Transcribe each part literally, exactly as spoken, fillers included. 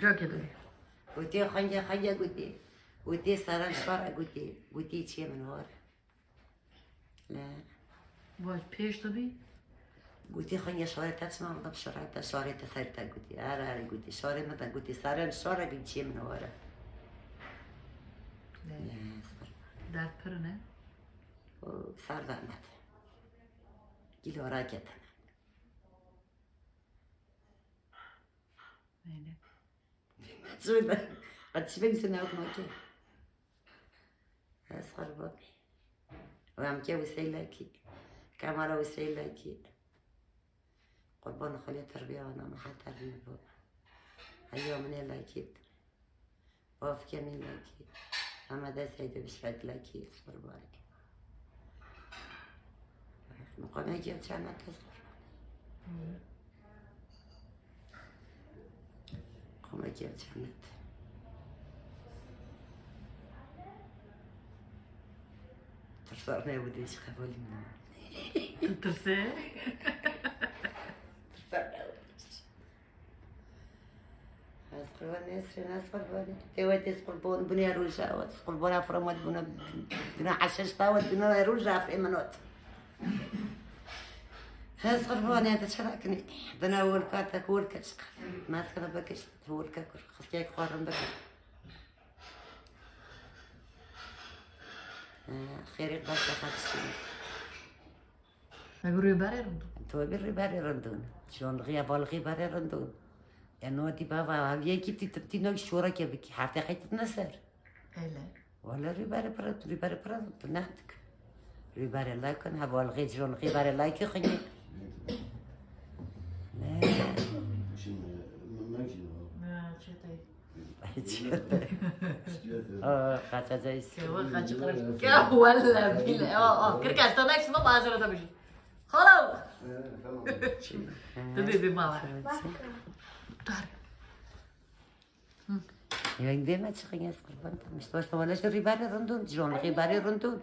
Gotê xwengê xwengê gotê. Gotê seran şora gotê. Gotê çiyê min war. Ne. Vaj pêş de bî. Gotê xwengê şorê te çima min şora te şorê te ser te gotê. Ara ara gotê. Şorê min de gotê seran şora gotê çiyê min war. Ne. Ne, sar. Dert pir ne? O sar da net. Gilo raketene. Öyle. Şurada. Ateş Bey sen ne yapma ki? Esxer bak. Ve amke Hüseyin laki. Kamera Hüseyin laki. Qurban xwelê terbiya wana min her terbiye bu. Heya min ê laki. Bafke min laki. Hemede Seyde Bişrek laki. Esxer bak. Muqamê gel çanak kes. Qama gel cennet. Tirsar ne bu diye çıkabalim. Tirse. Tirsar ne bu diye. Ez qurban Nesrin, ez qurban. Tewe tez qurban bune roja, ez qurban aframat bune, bune aşeşta, bune roja afremanot. Ez qurban ya te çera kini. Dina wolka te wolka çıkar. Maskara bakış wolka kur. Xıskek xorun bakır. Xêrê qasa xatişini. Ev rêberê rindûn. Tu bir rêberê rindûn. Şonliği ya balixî berê rindûn. Ya no di bava, heviyekî ti ti no şora ke bikî. Hefte xeyt ne ser. Hele. Wala rîbere pira, rîbere pira, tu ne dik. Rîbere like kan, ha wal xê ciron rîbere like xinye. Ne. Şimdi, mümkün o. Ne, çete. Çete. Aa, kaçacağız. Kewa kaçı kırık. Ke wala bile. O, o, kırk kaç tane eksik mi? Bazıları da bir şey. Hello. Tabii bir mal. Dar. Weng dê me çi xiyas qurban tam. Îşte wexta wele ji rîberê rindûn, jon rîberê rindûn.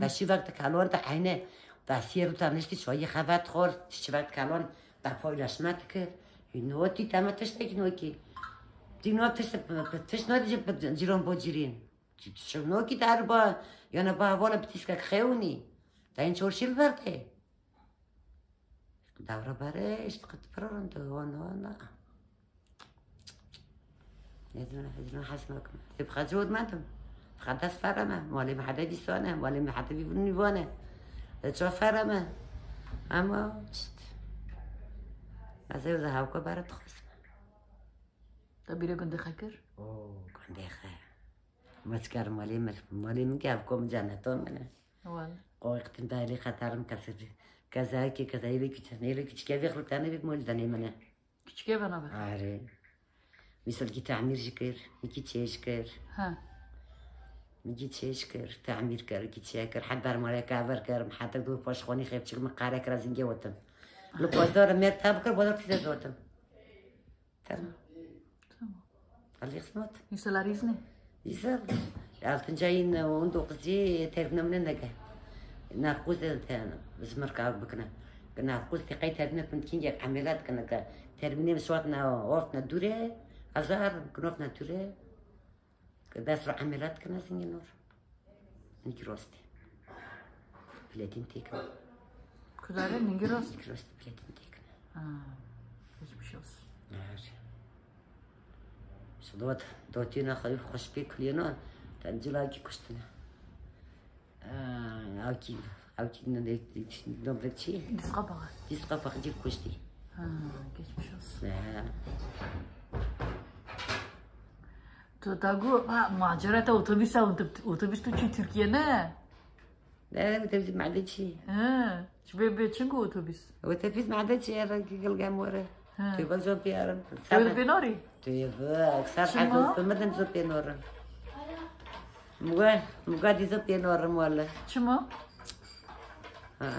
Da şî wexta kalon da eyne. Da siyê rûta niştî şoyî xebat xor, şî wexta kalon da paylaşma dikir. Notî te me tiştekî nokî. Tî no tişt, tişt notî ji ciron bo cirîn. Şev nokî te erba, yana ba hevala bi tîskek xewnî. Da in çor şîl verte. Dawra bare, işte qıt pırırın da, wana, wana. Nezmine, nezmine hasma kum. Tip xacı odmadım. Xadas farama, mali mahade disane, mali mahade bivuni vane. De ço farama. Ama, işte. Nazı da havka bare tıxısma. Da bire gunde xekir? Oo, gunde xe. Maçkar mali mer, mali min ki havko min caneton mene. Wala. Qoy qıtın da eli xatarim kasır. Kaza ki, kaza eli küçük, eli küçük evi xırtane bir mol dane mene. Küçük ev ana be. Are. Misal ki tamir jikir, iki çeşkir. Ha. Iki çeşkir, tamir kir, iki çeşkir. Hatta mali kaver kir, hatta dur paşxoni xepçik mi qare kir, az inge otum. Lu pazar mer tab kir, pazar pide otum. Tamam. Tamam. Alî xizmet. Îsal arîz ne? Îsal. Altinca yîn on dokuzî termine min nege. Naqûz de te zimir kav bikine. Naqûz de qey termine pintkin yek emelat kine ke termine min şwat na oft na dure. Azar kinof na dure. Ke dest ro emelat kine zingin or. Ningî rostî. Platin têkine. Kudare ningî rost? Ningî rostî platin têkine. Ha, geçmiş olsun. Evet. Şidot, dotîna xwe xweş pê kulîna, te cilakî kuştine. Aa, awkî, awkî ne, ne, ne, ne, çi? Dîsqa baxa. Dîsqa baxa cil kuştî. Ha, geçmiş olsun. He. Tu da got, ha, macera te otobüs, otobüs tu çi Türkiye ne? Ne, otobüs made çi? Ha, çi be, be çi got otobüs? Otobüs made çi ya, gilgem were. Ha. Tu bak zon piyarim. Tu pê norî? Tu bak, sar çima? Azon, tu mırdım zon pê norim. Muga, muga dî zon pê norim wala. Çima? Ha.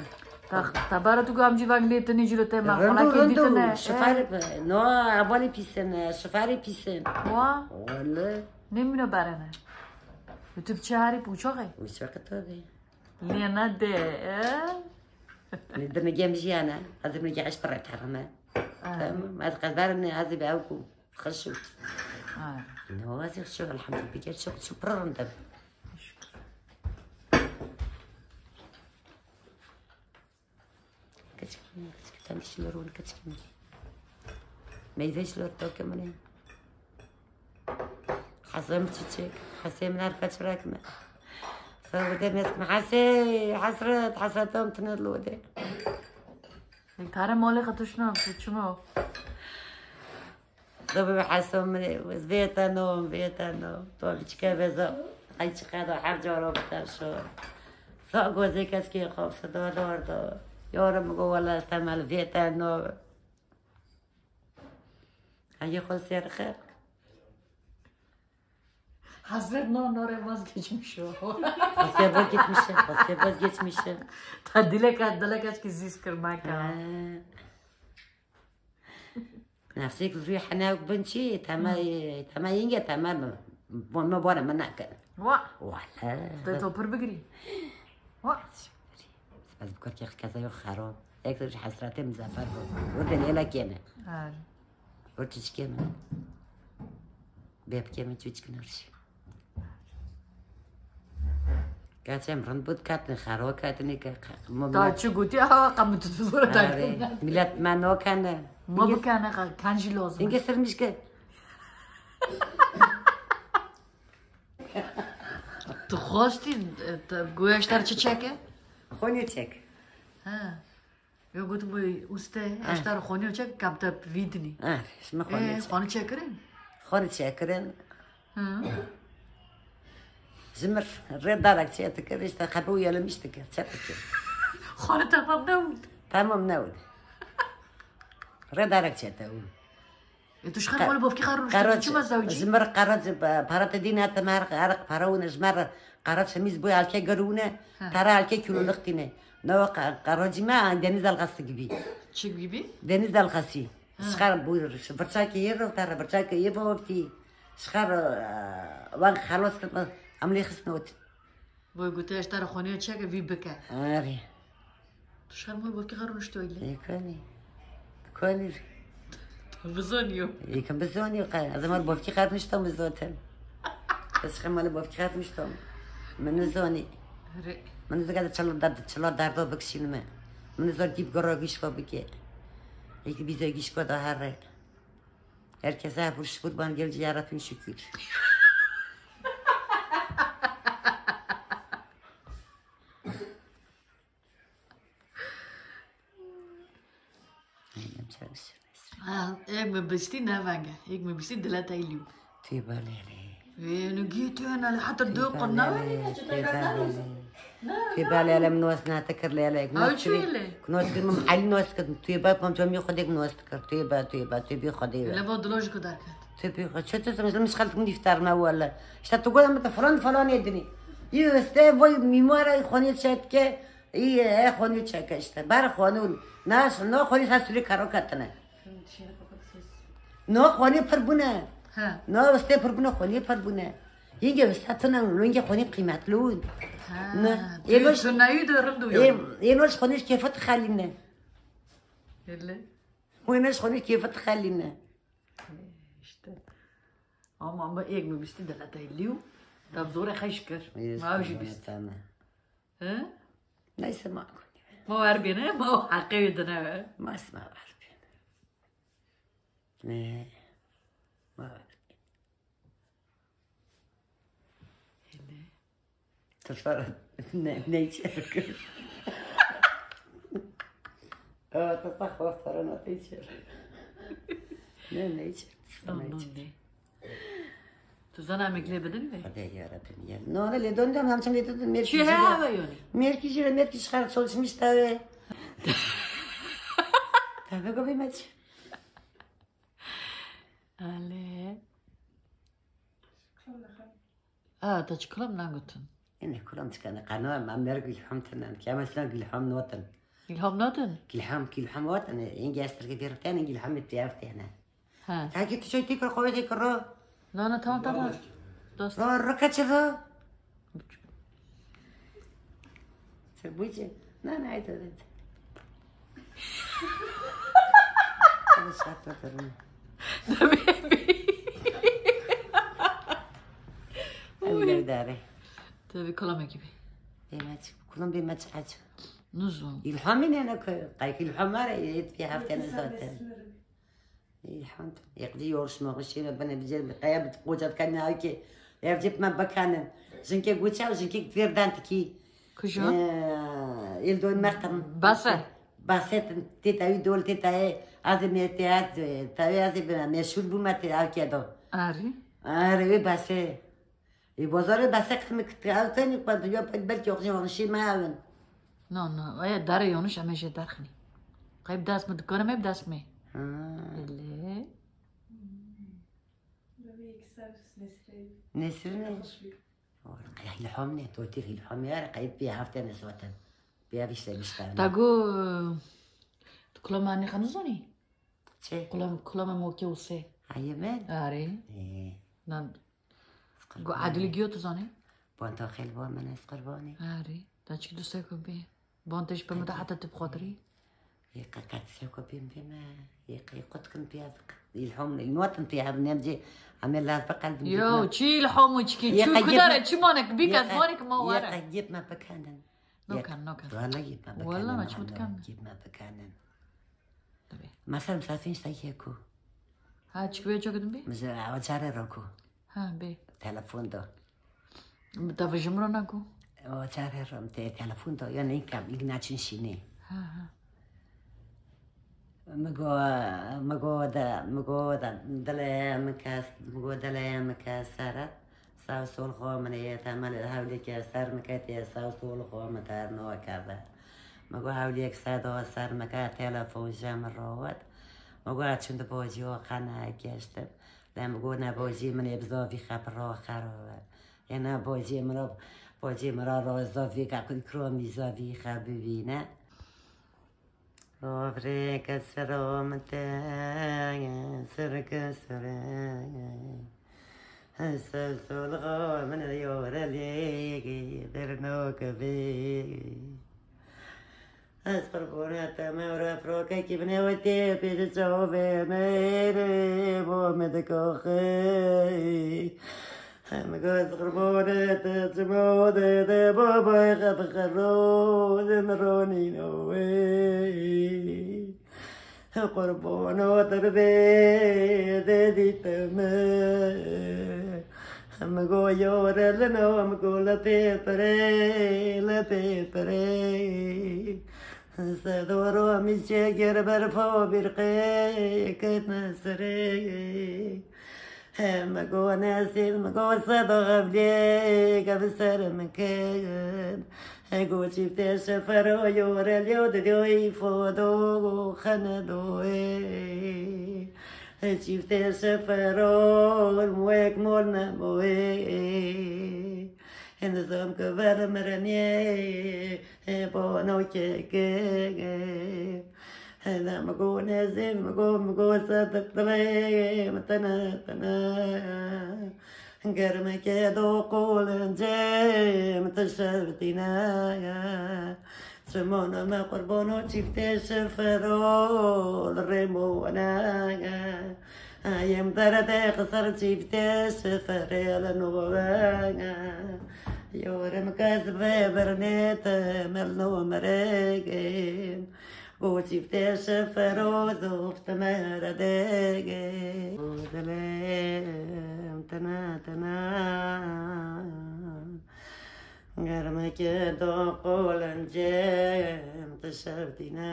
Ta, ta bara tu gamcî vang lê tinî jî lo te ma xona ke dîtine. Şifare be. No, abali pîsin, şifare pîsin. Wa? Wala. Ne mine barene. Tu bi çi harî bi uçaxê? Uçaxê tabii. Lê ne de, e? Ne de me gem jiyane. Hazır me gem eşpere tarame. Tamam. Ez qezar ne hazır be ew ku. Xişik. Ha. Ne wazî şu elhamdülillah, bir gerçek şu pırırım da. Şükür. Keçik, keçik, ten dişler wan keçik. Meyve işler toke mene. Hesem çiçek, hesem nar kaçırak mı? Sağ ol demek mi? Hase, hasret, hasretim tınır lode. Kare mali katışna, suçum o. Tabii Hasan min vêteno, vêteno. To biçike veza. Ay çiqe da her cara biter şu. Sa gozê keşkê xwe sada darda. Yarim go wala estemel vêteno. Ay xwe ser xer. Hazır no, no re vazgeçmiş o. Xwe vazgeçmişim, xwe vazgeçmişim. Ta dileka, dileka ki zîz kir maka. Ha. Nefsek rûyê hene bin çi? Tema, tema yenge, tema me, me bora me nake. Wa. Wala. Te topir bigirî. Wa. Ez bi kurkê keza yo xero. Ek ji hesretê min zefer bû. Werde lêla kêne. Her. Werde çiçkê min. Bêpkê min çiçkin her şey. Gerçi em rind bû diketin, xero ketinê ke, ke, mo Ta millet çi gotî, ha, qe min tu zora Erê, dakir. Millet me nokene. Ma bikene, qe, kan jî lazim. Hingê sirmiş ke. Tu xwastî, e, te, goya ji te re çi çeke? Xonê çek. Ha. Yo gotibû, uste, Ah. Eşter xonî çek, kapte vîdinî. Ah, şimdi xonê Ee, çek. Xonî çekirin? Xonê çekirin. Hı. Ji mir rê darek çê dikir, işte qebû yelemiş dikir, çe dikir. Xonî tamam ne oldu? Tamam ne oldu? Rê darek çete û. E, tu ji xer Qe-, wele bofkî xer rûnişte, tu qeroç, çima zewcî? Ji mir qeroç, pa-, para te dîne te me her, her para wine, ji me re qeroç hemîz boy alke gerûne, He. Tara alke kîlo lixtîne. Ne o qe-, qeroçî me, an deniz dalgası gibi. Çi gibi? Deniz dalgası. He. Ji xer bû, ji birçakê yê re, tara birçakê yê bofkî. Ji xer, e, wan xelos kir, em lê xistin ot. Boy gote, eşter xonê çeke vî bike. Arê. Tu şerm û bofkî xer rûniştoyî lê? Ê, konî. Konî. Bizonî yo. Ê, kim bizonî yo, qe-, ez mal bofkî xer niştom bizotin. Ez xemal bofkî xer niştom. Min nizonî. Rê. Min nizonî de çila der-, çila derdo bikişînime. Min nizor dîp goro gişko bike. Ê ki bîzo gişko da herre. Herkese her şükür, ben geleceğe Rabbim şükür. Ha, êk me bistî ne venge. Êk me bistî dile teylî. Têba lêlê. Ê, nu gî tu hena li hetir du Têba qurna lêlê, wê. Têba lêlê. Têba lêlê, min nos ne te kir lêlê. Ew çi lê? Nos kir min Elî nos kir. Têba pam camî Xwedê min nos kir. Têba, têba, têbî Xwedê. Lê bo dilo ji ku derket. Têbî Xwedê. Çi tu sen min şixel min dîftar me wele. İşte tu goda min te falan falan edinî. Yê este vay mîmara xonê çetke. Î, e, xonî çeke işte. Ber xonî û nas, no xonî ser sürü karo ketine. No xonî pir bûne. He. No vistê pir bûne, xonî pir bûne. Yenge vista tune, lûngê xonî qîmetli û. He. Ne. Tu, Êloş, tu neyû de rind û ê, yanî. Êloş xonî kêfet xelîne. Hele. Êloş xonî kêfet xelîne. İşte. Ama, ama êk mi bistî de letay lîw. Tab zore xeş kir. Êloş Ma ew jî xonî bist. Tane. He? Neyse ma konî. Ma wer bêne, ma o heqê wê dine we. Ma sima wer bêne. Ne. Ma wer bêne. Hele. Tu fara ne, ne içer kir. Aa, tu fara ne içer. Ne, ne içer. Ne içer. Tu zana em ê gilê bidin vê? Xwedê ya Rabbim ya. No, ne lê don dem hem çim lê tu mêrkî Çi jî he re. Ve yonî? Mêrkî jî re, mêrkî ji xer çalışmış tabi. Tabi go bî meç. Ale. A, te çi kilam nagotin? Ene kilam çikane qano em mêrkî gilham tinen. Kiyama sina gilham notin. Gilham notin? Gilham, gilham notin. Yenge estirke bir tane gilham bitti ev tane. Ha. Takî tu çay têkir, xwe têkir ro. Na, na, tamam, tamam. Dost. Ro, ro, kaçı ro? Sen bu için. Na, na, haydi, haydi. Hadi şartla durun. Tabii. Erê. Te bir kalamekî bî. Bê me çi, kulum bê me çi ec. Nizon. İlhamî ne ne koy. Qayk ilham var ya, yet bir hafta ne zaten. İlham. Yekdi yoruşma, hoşçe me bana bir cer bir kaya bir koca kan ne ki. Ev cep me bakanin. Jinke guça, jinke verdan tiki. Kuja. İl dön mertan. Basa. Basetin tetavi dol tetavi azim teat tavi azim meşhur bu mate avkedo. Ari. Arê wê basê. Ê bozorê basê qimik ew tenî xwe ya belkî oxjî oxjî me awin. No no. Aya dare yonuş ama jê derxinî. Qayb dest mi dikare me dest mi. Ha. Ele. Bebê yekî ser nesirê. Nesrin ne? Xweş bî. Ilham ne? Totî ilham ya qayb bir hafta ne zaten. Bir hafta işte işte. Tago. Tu kulama ne xanizoni? Çi? Kulam kulama moke use. Hayır ben. Ari. Ee, Nan. Go adil giyo tu zani? Bon to xel bon men ez qurbani. Ari. Ta çik du seko bi. Bon teş pe meda hatta tip xotri. Yeka kat seko bim bim. Yeka yekot kim piyaz. İlham ilmotin piyaz nemci. Amel laz bakal bim. Yo, çi ilham çi ki. Çi kudara çi manek bir kat manek ma wara. Yeka gitme bakanin. No kan, no kan. Valla gitme bakanin. Valla ma çi mutkan. Gitme bakanin. Tabii. Mesela misafir işte yeko. Ha, çik be çok edin bi? Mesela o çare roku. Ha, be. Telefon da. Davajım rona ku. O çare rom te telefon da. Yani inkam ignaçin şini. Ha, ha. Mi go, mi go de, mi go de, dilê min kes, mi go dilê min kes sere. Saw sol xwe min ê temel hewlêke ser min ketiye, saw sol xwe min ter nokeve. Mi go hewlêk sedo ser min ke telefon je min rowet. Mi go çund bojî o qene geştim. Lê mi go ne bojî min ê bi zovî xepiro xerove. Ê ne bojî min o, bojî min ro zovî ke ku îkromî zovî xe bibîne. Ovrê ke sero min te, sir ke sire. Ser solxa min yorelê, derno ke vê. Ez qurbona te me û refrokekî binê wê tê pêşî çavê me rê bo me dikoxê. Hem goz qurbonê te çimo de de babay xef xero de mi ronîno wê. Qurbono derbê de dîte me. Em go yorelino, em go le pê pirê, le pê pirê. Sedoro mi çêkir berfo birqê ketine serê. Em go nesîl, em go sedo evlê, ke bi ser min ket. Ego çifte şefero yorel yo de diyo ifo do xene doe. Çifte şefero wek mol ne boe. Nizam ke ver meremiye bono keke. Hela mi go nezê, mi go, mi go sedik dilê mi tene tene. Germeke do qolincê mi tişevtîne. Çimona me qurbono çîftê şifero li rêmo wene. Yem derde xisar çîftê şifere li nove. Yorim kes ve birnê te mel no merege. Go çîftê şifero zof te mere dege. Dilem tena tena. Germeke do qolincem tişevtîne.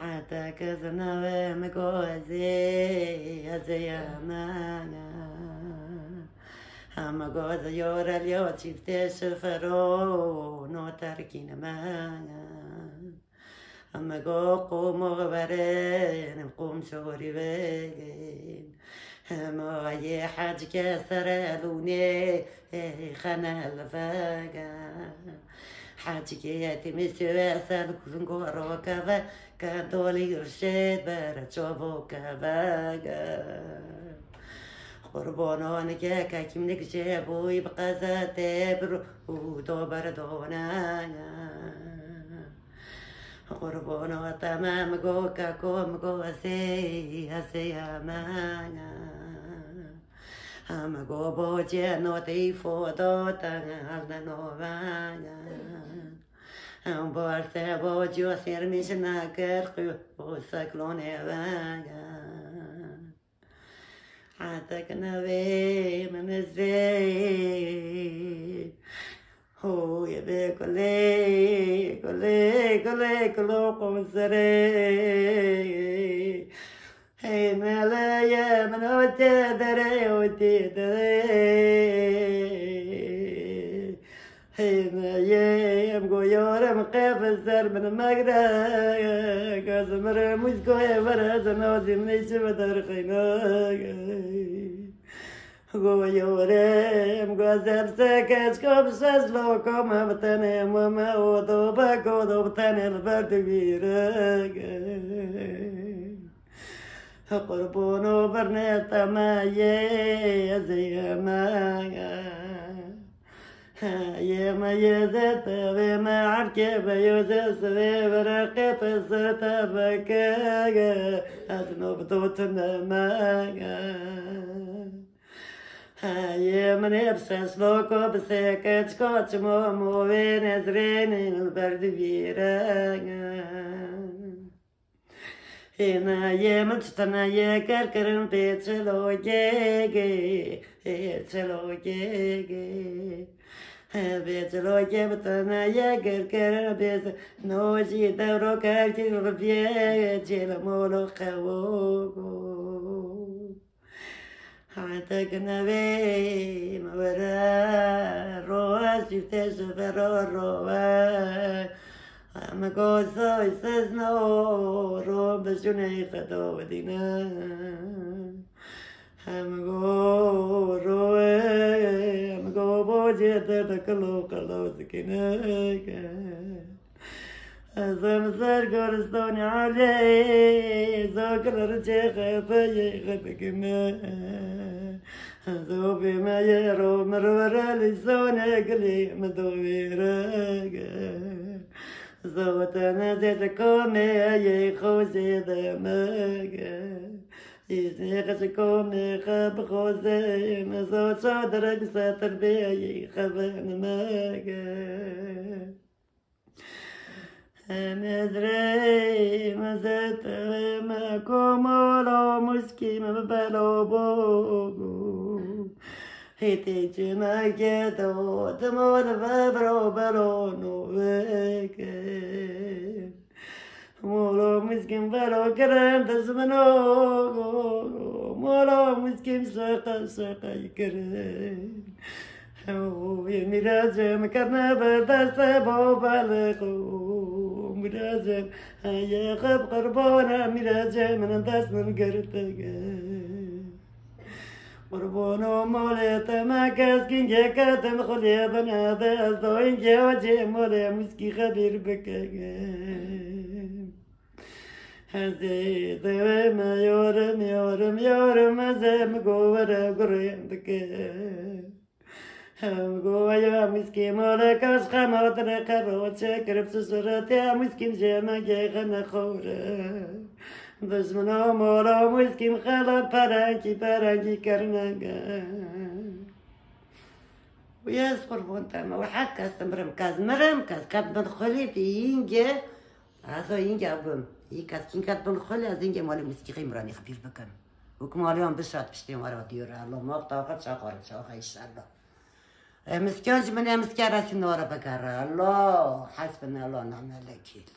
Heta ke zinave mi go ez ê, ez ê yeme. Hema go ez ê yorel yo çîftê şifero no terkînime. Hema go qomo verin, qom şorî verin. Hema yê hecke sere lûnê, xene li vege. Hecikê yetîmî sê sal kuvin go rokeve, ke dolî irşêd bere çovo kevege. Qurbono nike ke kîmlik jê bûyî bi qeze tê bir û do berdone. Qurbono te me mi go keko mi go ez ê, ez ê yeme. Em go bocê notî fodo te herne novaya. Em borse bocî o sêrmîş nakir qî o seklonê veya. Hetek nevê min zê. Hoy be kulê, kulê, kulê, kulo qomserê. Hey mele ye min o tê derê, o tê derê. Hey me ye em go yarim qef ser min megre. Gaz mire muzgo ye vere cenazim neyse ve derxeyne. Go yarim go zeb se keç ko bi ses loko me bi tenê me me o do be go do bi tenê li ber divîre. Qurbono birnê te me yê ez ê me. Yê me yê zê te vê me erkê be yo zê sivê vere qê pe ser te veke. Ez no bi to tune me. Yê min ê bi ses loko bi sê keç ko çimo mo vê nezrênê li ber divîre. Hêna yê min tiştine yê ker kirin bê çilo gê gê, bê çilo gê gê. Bê çilo gê bi tine yê ker kirin bê se-, no jî dewro ker kir riviyê çêl molo qewo go. Hetek nevê me were roa sîfte ji vero roe. Em go soy sezno ro bi juney xedo dîne. Em go roe, em go bocê derde kilo qelo dikine. Ez em ser goristanê alê, zokil riçê xefeyê xebikime. Zobê me yê ro mi ro re lîsonê gilê mi do vêre. Zotene zê di komê yê xozê de mege. Îzê xi ji komê xwe bixoze, mi zo çadirek setir bê yê xeven mege. Nezrê mezet me komolo muskî me belo bogo. Hêtê çinakê do dimo li vevro belo noveke. Molo muskî me belo kirin dizmino. Molo muskî me şeqa şeqa kirin. Ew ê mîracê min ketine ber destê bo belê xwe. Mîracê min heye xwe bi qurbana mîracê min dest min girtike. Qurbano molê te me keskîn gê ketin xulê bine de ez doyîn gê wecê molê muskî xebîr bike. Ez ê dewê me yorim, yorim, yorim, ez ê mi govere gurên dike. Em goya miskî mole kaş xematine qero çekirib susurete miskîn jê me gê xene xore. Dizmino molo miskîn xela perengî perengî kirine ge. Û ez qurbon te me, û hek kes mirim kes, mirim kes, ket bin xulî pî yîngê, ez o yîngê bim. Yî kes kîn ket bin xulî, ez yîngê malê miskî xî miranî xibîr bikim. Û ki malê wan bişat piştê wan ra diyore, Allah maf taxa çaxar çaxa inşallah. E, miskî ji min e miskî resî nara bikere. Allah, hasbunallah, ni'mel vekîl.